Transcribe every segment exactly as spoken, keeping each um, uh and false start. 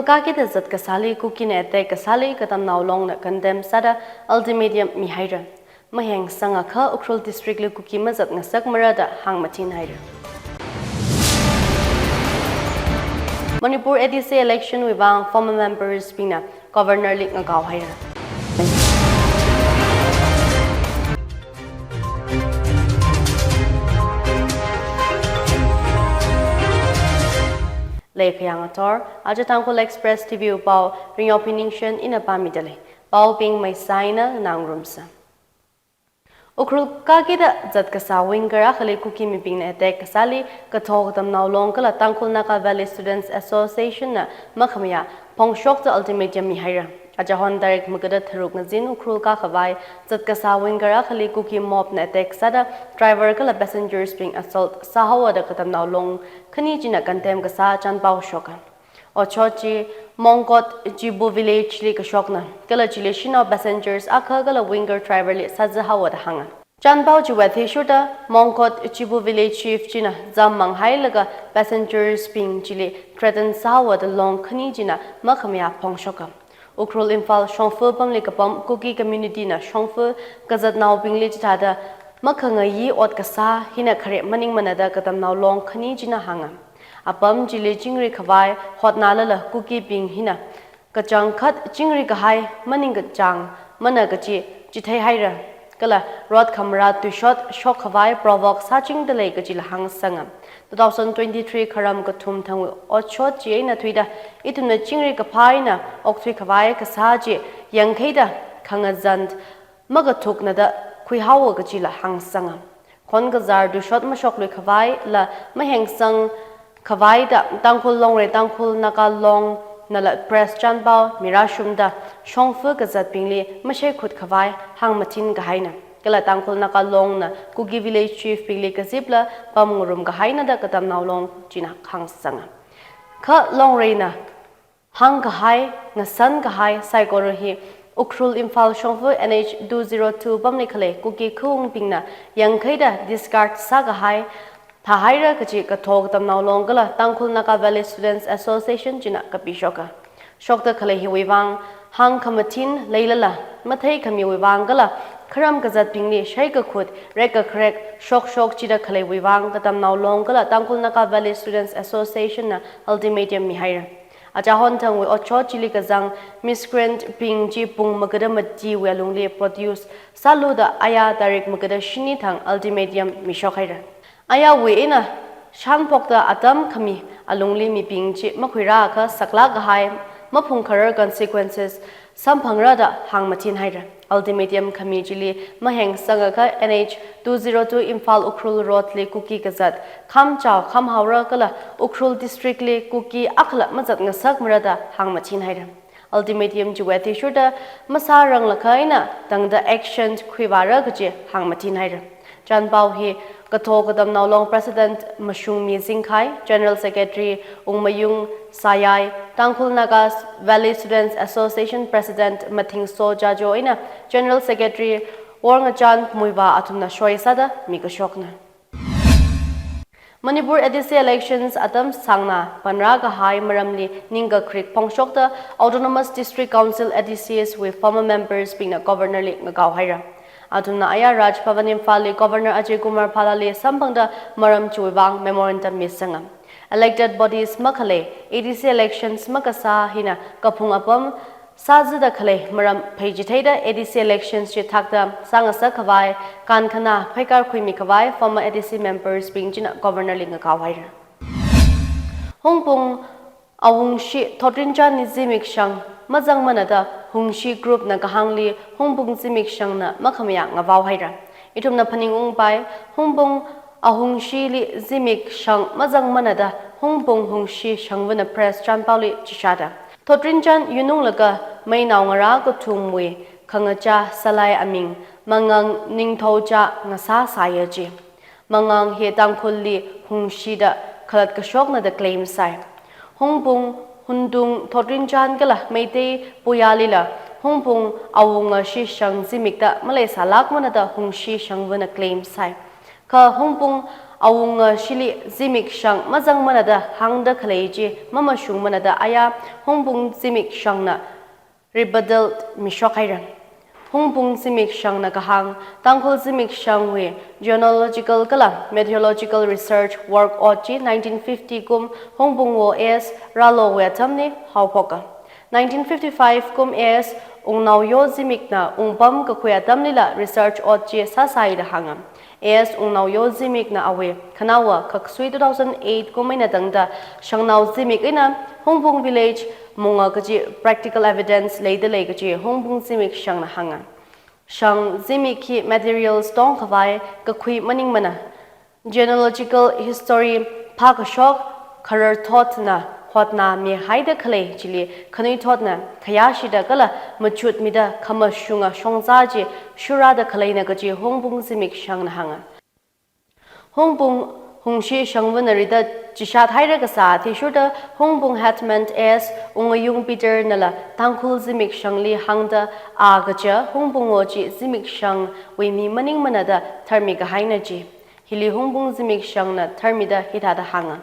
Kakida zat kasāli Kukina attack kasāli Katamnao Longna condemn sāda ultimatum mihaira. Maheng sangakha Ukhrul District li Kuki mazat ngasakmara da hāngmathin haira. Manipur A D C election wui vang former members bingna Governor li ngakao haira. Leikhayang athor, aja Tangkhul Express T V wui pao, Ringyophi Ningshen ina pāmida lei. Paobing maisaina nganāngarumsa. Ukhrul kakida zat kasā winger akhali Kuki mibingna attack kasāli Kathar Katamnao Long kala Tangkhul Naga Valley Students Association na makhamayā phongshokta ultimatum mihaira. Aja hon tarik magada tharuk ngazin Ukhrul kakhavai zat kasā winger akhali Kuki mob na attack sāda driver kala passengers bing assault sāhaowa da Katamnao Long khani china condemn kasā chānpao shoka. Otshot chi Mongkot Chibu village li kashokna, kala chili shanao passengers akha kala winger driver li sāzāhaowa da hānga. Chānpao chiwui athishurda Mongkot Chibu village chief china zam manghailaga passengers bing chili threaten sāhaowa da Long khani china makhamayā phongshoka. Ukhrul Imphal shongfa pamli kapam Kuki community na shongfa kazatnaobingli chithāda makhangayi ot kasā hina khare maningmana da Katamnao Long khani china hānga. Apam chili chingri khavai hotnālala Kukibing hina kachangkhat chingri kahai maningkachāng mana kachi chithei haira. Kala rot khamara tuishot shok khavai provoke sāchingda lei kachila hāngsanga. Two thousand twenty-three Kharam kathum thangwui otshot chi eina thuida ithumna chingri kaphā eina okthui khavai kasā chi yangkhaida khangazan makathukna da khuihaowa kachila hāngsanga. Khon kazar tuishot mashoklui khavaila maheng sang khavai da Tangkhul Longrei Tangkhul Naga Long nala press chānpao mirāshungda shongfa kazatbingli masheikhut khavai hāngmathin kahaina. Kala Tangkhul Naga Long na Kuki village chief bingli kazipla pamngarum kahaina da Katamnao Long china hāngsanga. Kha Longreina hāngkahai, ngasan kahai saikora hi Ukhrul Imphal shongfa N H two zero two pamli khalei Kuki khaungbingna yangkhaida discard sākahai thāhaira kachi Kathar Katamnao Long kala Tangkhul Naga Valley Students Association china kapishoka. Shokda khalei hiwui vang hāngkhamathin leilala matheikhamiwui vang kala kharam kazatbingli shaikakhut rekkakharek shokshok chida khaleiwui vang Katamnao Long kala Tangkhul Naga Valley Students Association na ultimatum mihaira. Aja hon thangwui otshot chili kazang miscreant bing chi pung magada matiwui alungli produce sālu da aya tarik magada shini thang ultimatum mishok haira. Ayawui eina shanphokta atam khami alungli mibing chi makhuirākha saklāk kahai maphungkharar consequences samphangra da hāngmathin haira. Ultimatum khami chili maheng sangakha N H two zero two Imphal Ukhrul Road li Kuki kazat khamchao khamhaora kala Ukhrul District li Kuki akhala mazat ngasakmara da hāngmathin haira. Ultimatum chiwui athishurda masāranglakha eina tangda action khuivāra kachi hāngmathin haira. Chānpao hi Kathar Katamnao Long President Mashungmi Zingkhai, General Secretary Ungmayung Sayai, Tangkhul Naga Valley Students Association President Mathingso Jajo eina General Secretary Worngachan Muivah athumna soi sāda mikashokna. Manipur A D C elections atam sāngna panrā kahai maramli ningkakrik phongshokta Autonomous District Council A D Cs wui former members bingna Governor li ngakao haira. Athumna aya Raj Bhavan Imphal li Governor Ajay Kumar Bhalla li samphangda maram chiwui vang memorandum misanga. Elected bodies makhalei A D C elections makasā hina kaphung apam sāzida khalei maram pheichitheida A D C elections chi thakta sāngasak khavai kankhana pheikar khuimi khavai former A D C members bing china Governor li ngakao haira. Hungpung Awungshi Thotrinchani zimik shang mazangmana da Hungshi group na kahāngli Hungpung zimik shangna makhamayā ngavao haira. Ithumna phaningungpai, Hungpung Awungshili zimik shang mazangmana da Hungpung Hungshi shangvana press chānpaoli chishāda. Thotrinchan yununglaga meinao ngarā kathumwui khangachā salai aming Mangang Ningthoucha ngasā sāya ji. Mangang hi Tangkhulli Hungshi da khalatkashokna da claim sāi. Hungpung, Hundung, Thotrinchan kala Meitei Puyalila Hungpung Awunga shishang zimikta maleisālākmana da Hungshi shangvana claim sāi. Kha Hungpung Awungashili zimik shang mazangmana da hāngda khalei chi mamashungmana da aya Hungpung zimik shangna rebuttal mishok haira. Hungpung zimik shangna kahāng, Tangkhul zimik shangwui genealogical kala meteorological research work ot chi nineteen fifty kum Hungpung wo S Ralowui atamli haophoka. Nineteen fifty-five kum S Wungnaoyo zimikna wungpam kakhui atamlila research ot chi sāsai da hānga. S Wungnaoyo zimikna awui khanaowa khaksui two thousand eight kum eina tangda Shangnao zimik eina Hungpung village munga kaji practical evidence leida lei kaji Hungpung zimik shangna hānga. Shang zimik hi materials tongkhavai kakhui maningmana. Genealogical history phākashok kharar thotna hotnami haida khalei chili khanuithotna khayāshida kala machutmida khamashunga shongza chi shurāda khaleina kaji Hungpung zimik shangna hānga. Hungpung hungshi shangvana rida chishat haira kasā athishurda Hungpung headman S Wungayung Peter nala Tangkhul zimik shangli hāngda a kaja Hungpung wo chi zimik shangwui mi maningmana da tharmi kahaina chi. Hili Hungpung zimik shangna tharmida hithāda hānga.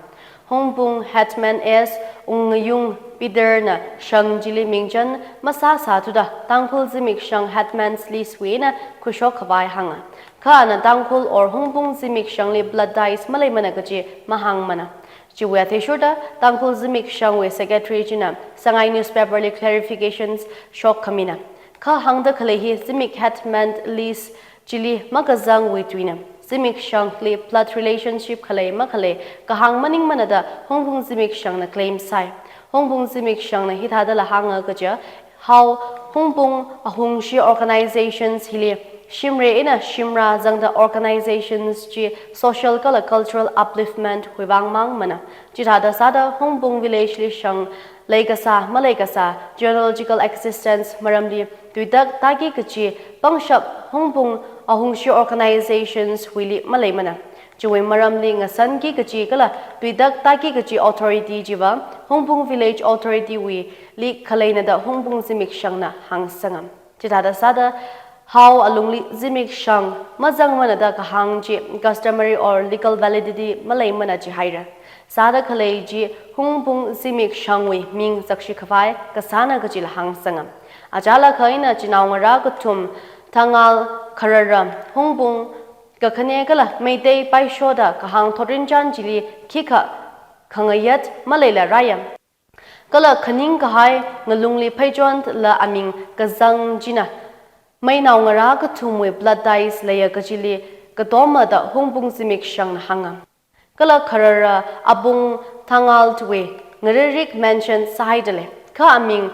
Hungpung headman S Wungayung Peter na shang chili mingchan masāsāthuda Tangkhul zimik shang headman's list wui eina khuishok khavai hānga. Kha ana Tangkhul or Hungpung zimik shangli blood ties maleimana kaji mahāngmana. Chiwui athishurda Tangkhul zimik shangwui secretary china Sangai newspaper li clarifications shok khamina. Kha hāngda khalei hi zimik headman list chili makazangwui tuina. Zimik shangli blood relationship khalei makhalei kahāng maningmana da Hungpung zimik shangna claim sai. Hungpung zimik shangna hithādala hānga kaja, hao Hungpung ahungshi organizations hili shimre eina shimrā zangda organizations chi social kala cultural upliftment wui vang mangmana. Chithāda sāda Hungpung village li shang leikasā maleikasā genealogical existence maramli tuitak taki kaji pangshap Hungpung ahungshi organizations wuili maleimana. Chiwui maramli ngasanki kaji kala tuitak taki kaji authority chiva Hungpung village authority wuili khaleina da Hungpung zimik shangna hāngsanga. Chithāda sāda hao alungli zimik shang mazangmana da kahāng chi customary or legal validity maleimana jihaira. Sāda khalei chi Hungpung zimik shangwui ming zakshi khavai kasāna kajila hāngsanga. Achālakha eina chinaongarā kathum Thangal, Kharara, Hungpung, kakhane kala Meitei paishoda kahāng thotrinchān chili khikha khangayat maleila rāya. Kala khaning kahai ngalungli pheichonla aming kazang china meinaongarā kathumwui blood ties leiya kajili katoma da Hungpung zimik shangna hānga. Kala Kharara Abung Thangal tuwui ngaririk mention sāhaida lei. Kha aming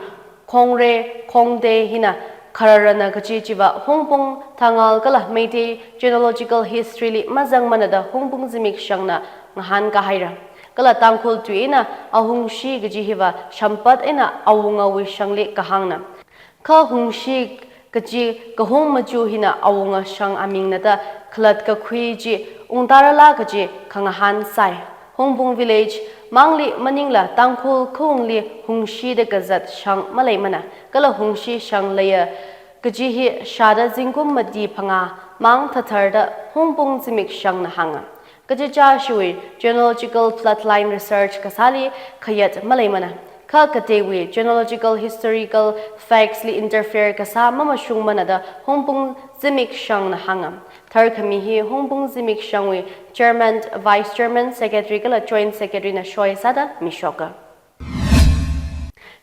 Khongre, Khongde hina Khararana kaji chiva Hungpung Thangal kala Meitei genealogical history li mazangmana da Hungpung zimik shangna ngahānkahaira. Kala Tangkhul tui eina ahungshi kaji hiva shampat eina awungawui shangli kahāngna. Kha hungshi kaji kahung machu hina awunga shang amingna da khalat kakhui chi ungtarala kaji khangahān sai. Hungpung village mangli maningla Tangkhul khaungli hungshida kazat shang maleimana. Kala hungshi shang leiya kaji hi shāda zingkum mati phangā mang thatharda Hungpung zimik shangna hānga. Kachichā shiwui genealogical bloodline research kasāli khayat maleimana. Kha kateiwui genealogical historical facts li interfere kasā mamashungmana da Hungpung zimik shangna hānga. Tharkhami hi Hungpung zimik shangwui chairman, vice chairman, secretary kala joint secretary na shoi sāda mishoka.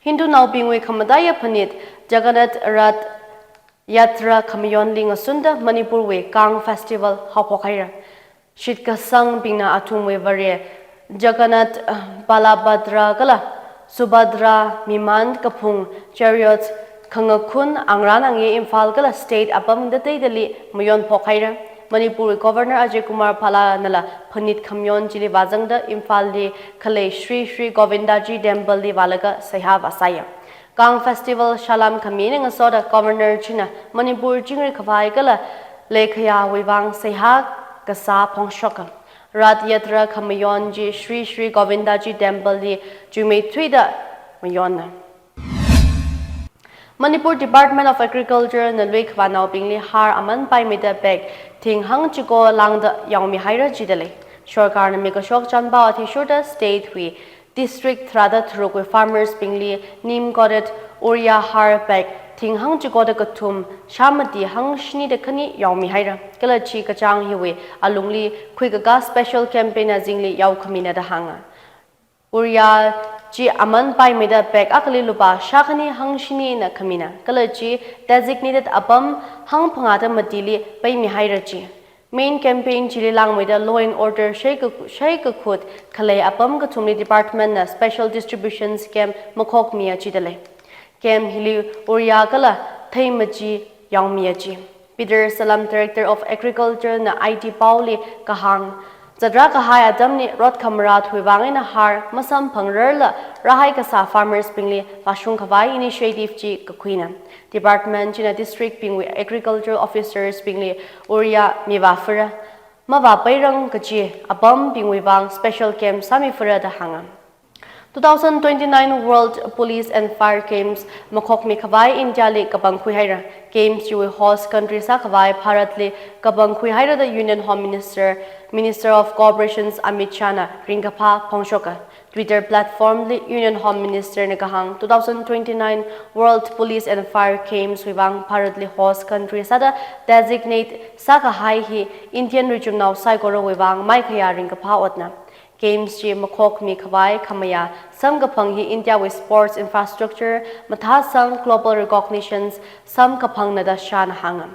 Hindunaobingwui khamataiya phanit Jagannath Rath Yatra khamayonli ngasunda Manipurwui Kang Festival haophok haira. Shitkasangbingna athumwui vare Jagannath, Balabhadra kala Subhadra mimān kaphung chariot khangakhun angrān angye Imphal kala state apam tateidali mayonphok haira. Manipurwui Governor Ajay Kumar Bhalla nala phanit khamayon chili vāzangda Imphalli khalei Shri Shri Govindaji Temple li vālaga seihā vāsāya. Kang Festival salam khami eina ngasoda Governor china Manipur chingri khavai kala leikhayāwui vang seihā kasā phongshoka. Rath Yatra khamayon chi Shri Shri Govindaji Temple li chuimeithuida mayonna. Manipur Department of Agriculture na luikhavānaobingli har aman paimida bag thing hangchiko lāngda yaomihaira jida lei. Sorkarna mikashok chānpao athishurda state wui district tharāda tharukwui farmers bingli neem coated urea har bag thing hangchikoda kathum shāmati hangshinida khani yaomihaira. Kala chi kachāng hiwui alungli khuikakā special campaign azingli yaokhamina da hānga. Urea chi aman paimeida bag akhali lupā shākhani hangshinina khamina. Kala chi designated apam hangphangāda matili paimihaira chi. Main campaign chili langmeida law and order shaika-, shaikakhut khalei apam kathumli department na special distributions camp makhokmiya chida lei. Camp hili urea kala theimachi yaomiya chi. Peter Salam, Director of Agriculture na I T paoli kahāng, zatra kahai atamli rot khamarātwui vang eina har masamphangrarla rāhai kasā farmers bingli vāshung khavai initiative chi kakhuina. Department china district bingwui agricultural officers bingli urea mivāfura, mavāpairang kachi apam bingwui vang special camp sāmifura da hānga. Two thousand twenty-nine World Police and Fire Games makhokmi khavai India li kapangkhui haira. Games chiwui host country sākhavai Bharat li kapangkhui haira da Union Home Minister, Minister of Cooperations Amit Shah na ringkaphā phongshoka. Twitter platform li Union Home Minister na kahāng, two thousand twenty-nine World Police and Fire Games wui vang Bharat li host country sāda designate sākahai hi Indian richumnao saikorawui vang maikhayā ringkaphā otna. Games chi makhokmi khavai khamayā samkaphang hi India wui sports infrastructure mathāsang global recognitions samkaphangna da Shah na hānga.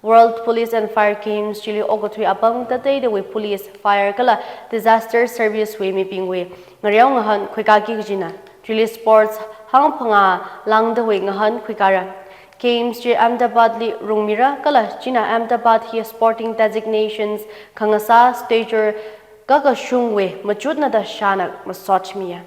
World Police and Fire Games chili okathui apam tateidawui police, fire kala disaster service wui mibingwui ngareo ngahān khuikāki kajina. Chili sports hangphangā lāngdawui ngahān khuikāra. Games chi Ahmedabad li rungmira kala china Ahmedabad hi sporting designations khangasā stature kakashungwui machutna da Shah na masotmiya.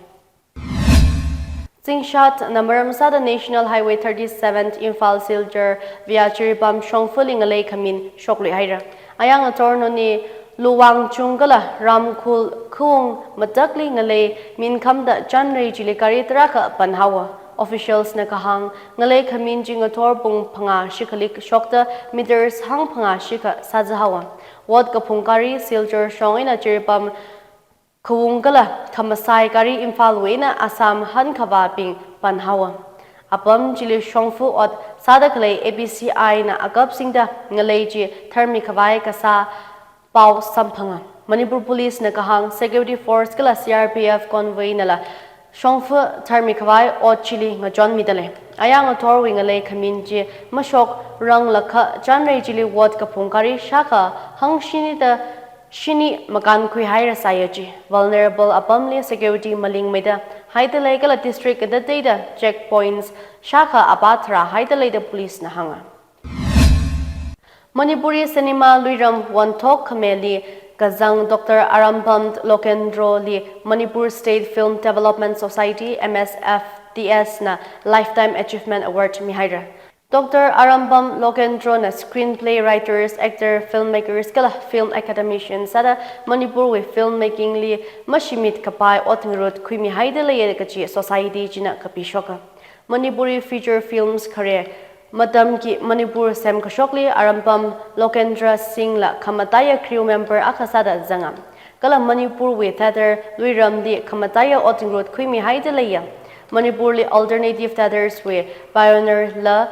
Zingshatna maram sāda National Highway thirty-seven Imphal Silchar via Jiribam shongfali ngalei khamin shoklui haira. Ayang ator Noni Luwangchung kala Ramkhul khaung matakli ngalei minkhamda chānrei chili gari tarākha panhaowa. Officials na kahāng, ngalei khamin chi ngathor pung phangā shikhali shokta meters hangphangā shikha sāzahaowa. Ot kaphung gari Silchar shong eina Jiribam khaung kala khamasai gari Imphal wui eina Assam hankhavābing panhaowa. Apam chili shongfa ot sāda khalei A B C I na akap singda ngalei chi tharmi khavai kasā pao samphanga. Manipur Police na kahāng, security force kala C R P F convoy nala shongfa tharmi khavai ot chili ngachonmida lei. Ayang athorwui ngalei khamin chi mashokranglakha chānrei chili ot kaphung gari shākha hangshinida shini makānkhui hairasāya chi. Vulnerable apamli security malingmeida haida lei kala district katateida checkpoints shākha apā tharā haida lei da police na hānga. Manipuri cinema luiram wonthok khameli kazang Doctor Arambam Lokendro li Manipur State Film Development Society, M S F D S na Lifetime Achievement Award mihaira. Doctor Arambam Lokendro na screenplay writers, actor, filmmakers kala film academician sāda Manipur wui filmmaking li mashimit kapai ot ngarut khuimi haida leiya kachi society china kapishoka. Manipuri feature films khare matamki Manipur semkashokli Arambam Lokendra Singh la khamataiya crew member akha sāda zanga. Kala Manipur wui theatre luiramli khamataiya ot ngarut khuimi haida leiya. Manipurli alternative theatres wui pioneer la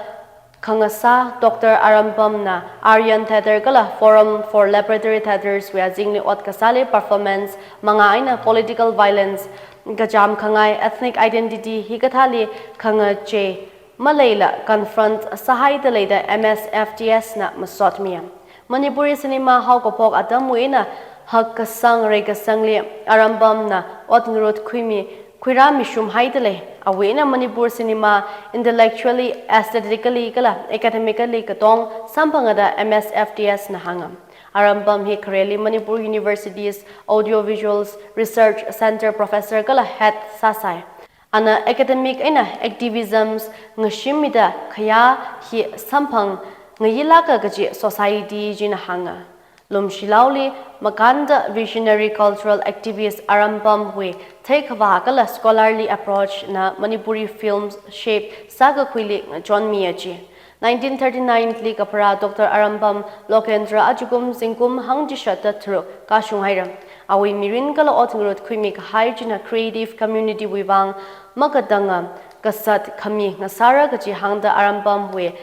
khangasā Doctor Arambam na Aryan Theatre kala Forum for Laboratory Theatres wui azingli ot kasāli performance mangā eina political violence, kachām khangai, ethnic identity hikathāli khangachei maleila confront sāhaida leida M S F D S na masotmiya. Manipuri cinema haokaphok atamwui eina hakkasang reikasangli Arambam na ot ngarut khuimi khuirāmishum haida lei. Awui eina Manipur cinema intellectually, aesthetically kala academically katong samphanga da M S F D S na hānga. Arambam hi khareli Manipur University's Audiovisuals Research Centre professor kala head sāsai. Ana academic eina activisms ngashimmida khayā hi samphang ngayilāka kachi society china hānga. Lumshilaoli makānda visionary cultural activist Arambam wui theikhavā kala scholarly approach na Manipuri films shape sākakhuili ngachonmiya chi. Nineteen thirty-nine li kapharā Doctor Arambam Lokendra ajakum zingkum hangchishat tharuk kashung haira. Awui mirin kala ot ngarut khuimi kahai china creative community wui vang makatanga kasat khami ngasāra kaji hāngda Arambam wui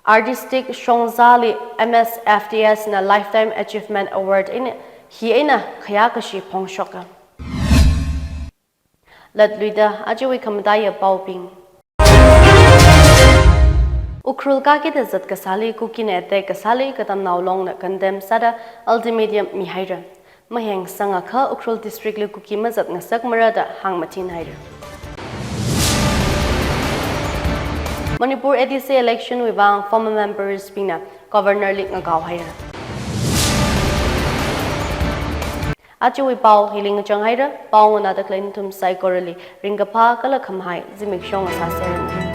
artistic shongzali M S F D S na Lifetime Achievement Award eina hi eina khayā kashi phongshoka. Latluida ajawui khamataiya paobing. Ukhrul kakida zat kasāli Kukina attack kasāli Katamnao Longna condemn sāda ultimatum mihaira. Maheng sangakha Ukhrul district li Kuki mazat ngasakmara da hāngmathin haira. Manipur A D C election wui vang former members bingna Governor li ngakao haira. Ajawui pao hili ngachang haira, pao nganāda khalei nathum saikorali ringkaphā kala khamahai zimiksho ngasāseranu.